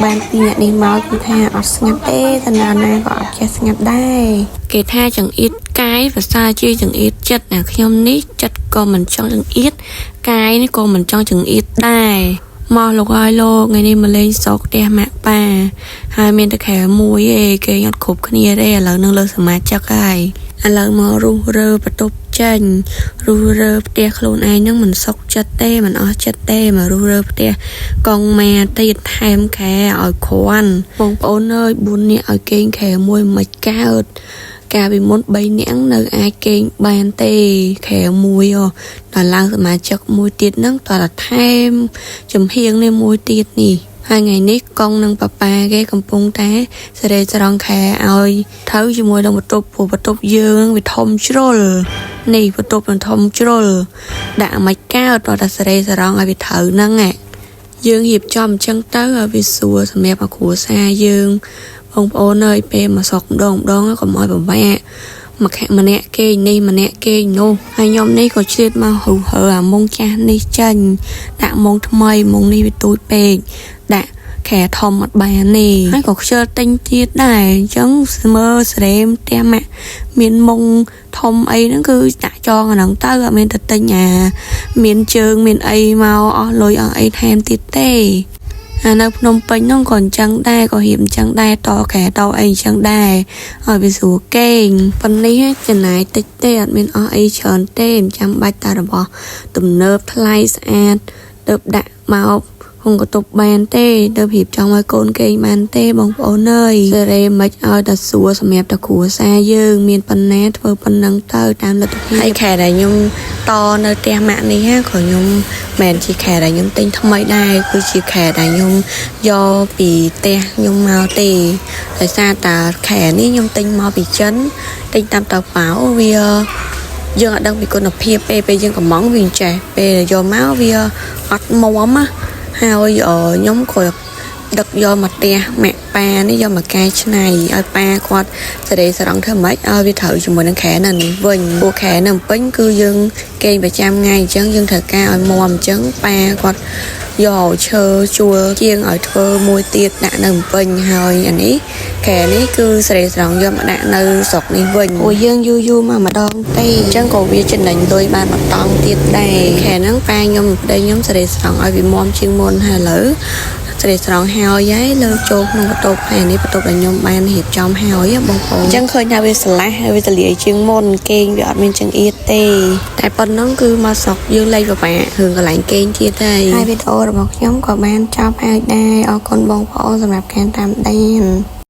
បានពីអ្នកនេះមកគឺថាអត់ស្ងាត់ទេតណាណាក៏អត់ចេះស្ងាត់ដែរគេថាចង្អៀតកាយភាសាជាចង្អៀតចិត្តណាខ្ញុំនេះចិត្តក៏មិនចង់ចង្អៀតកាយនេះក៏មិនចង់ចង្អៀតដែរមកលោកអើយលោកថ្ងៃនេះមកលេងស្រុកផ្ទះម៉ាក់ប៉ាហើយមានតែខែមួយឯងគេអត់គ្រប់គ្នាទេឥឡូវនឹងលើសមាជិកហើយឥឡូវមករុះរើបន្ទប់ចេញរុះរើផ្ទះខ្លួនឯងនឹងមិនសុខចិត្តទេមិនអស់ចិត្តទេមករុះរើផ្ទះកងម៉ាទៀតថែមខែឲ្យគ្រាន់បងប្អូនអើយ4នាក់ឲ្យគេងខែមួយមិនកើតកាលពីមុន3នាក់នៅអាចគេងបានទេខែមួយហ៎ដល់ឡើងសមាជិកមួយទៀតហ្នឹងតើតែថែមចំហៀងនេះមួយទៀតនេះហើយថ្ងៃនេះកងនិងប៉ាប៉ាគេកំពុងតែសេរីស្រង់ខែឲ្យត្រូវជាមួយនឹងបន្ទប់ព្រោះបន្ទប់យើងវាធំជ្រុលនេះបន្ទប់มันធំជ្រុលដាក់មិនកើតតើតែសេរីស្រង់ឲ្យវាត្រូវហ្នឹងឯងយើងរៀបចំអញ្ចឹងទៅឲ្យវាស្រួលសម្រាប់ឲ្យគ្រួសារយើងបងប្អូនអើយពេលមកស្រុកម្ដងម្ដងកុំឲ្យពិបាកមកខម្នាក់គេនេះម្នាក់គេនោះហើយខ្ញុំនេះក៏ឆ្លៀតមកហៅហើអាមុងចាស់នេះចេញដាក់មុងថ្មីមុងនេះវាទូចពេកដាក់ខែធំអត់បានទេហើយក៏ខ្ជិលទិញទៀតដែរអញ្ចឹងស្មើសេរ៉េមផ្ទះម៉ាក់មានមុងធំអីហ្នឹងគឺដាក់ចងអាហ្នឹងទៅអត់មានទៅទិញអាមានជើងមានអីមកអស់លុយអស់អីថែមទៀតទេអានៅភ្នំពេញហ្នឹងក៏អញ្ចឹងដែរក៏រៀបអញ្ចឹងដែរតខែតអីអញ្ចឹងដែរឲ្យវាស្រួលគេងប៉ុន្នេះចំណាយតិចទេអត់មានអស់អីច្រើនទេមិនចាំបាច់តែរបស់ទំនើបថ្លៃស្អាតទៅដាក់មកហងកតុបបានទេទៅរៀបចំឲ្យកូនគេងបានទេបងប្អូនអើយសេរីមិនឲ្យតែស្រួលសម្រាប់តែគ្រួសារយើងមានប៉ុណ្ណាធ្វើប៉ុណ្ណឹងទៅតាមលទ្ធភាពហើយខែដែលខ្ញុំតនៅផ្ទះម៉ាក់នេះក៏ខ្ញុំមិនជាខែដែលខ្ញុំទិញថ្មីដែរគឺជាខែដែលខ្ញុំយកពីផ្ទះខ្ញុំមកទេដោយសារតាខែនេះខ្ញុំទិញមកពីចិនទិញតាមតប៉ាវវាយើងអត់ដឹងពីគុណភាពពេលពេលយើងកំងវាចេះពេលយកមកវាអត់មាំណាហើយខ្ញុំក៏ដឹកយកមកផ្ទះម៉ាក់ប៉ានេះយកមកកែច្នៃឲ្យប៉ាគាត់សេរីស្រង់ធ្វើម៉េចឲ្យវាត្រូវជាមួយនឹងខែនៅនេះវិញព្រោះខែនៅពេញគឺយើងគេងប្រចាំថ្ងៃអញ្ចឹងយើងត្រូវការឲ្យមាំអញ្ចឹងប៉ាគាត់យកឈើជួលជាងឲ្យធ្វើមួយទៀតដាក់នៅពេញហើយអានេះខែនេះគឺសេរីស្រង់យកមកដាក់នៅស្រុកនេះវិញព្រោះយើងយូរយូរមកម្ដងទេអញ្ចឹងក៏វាចំណេញលុយបានមួយតង់ទៀតដែរខែហ្នឹងប៉ាខ្ញុំប្តីខ្ញុំសេរីស្រង់ឲ្យវាមាំជាងមុនហើយឥឡូវសេរីស្រង់ហើយហើយលើកចូលក្នុងបន្ទប់ហើយនេះបន្ទប់ដែលខ្ញុំបានរៀបចំហើយបងប្អូនអញ្ចឹងឃើញថាវាស្រឡះហើយវាទលាយជាងមុនគេងវាអត់មានចង្អៀតទេតែប៉ុណ្ណឹងគឺមកស្រុកយើងលែងពិបាករឿងកន្លែងគេងទៀតហើយហើយវីដេអូរបស់ខ្ញុំក៏បានចប់ហើយដែរអរគុណបងប្អូនសម្រាប់ការតាមដាន។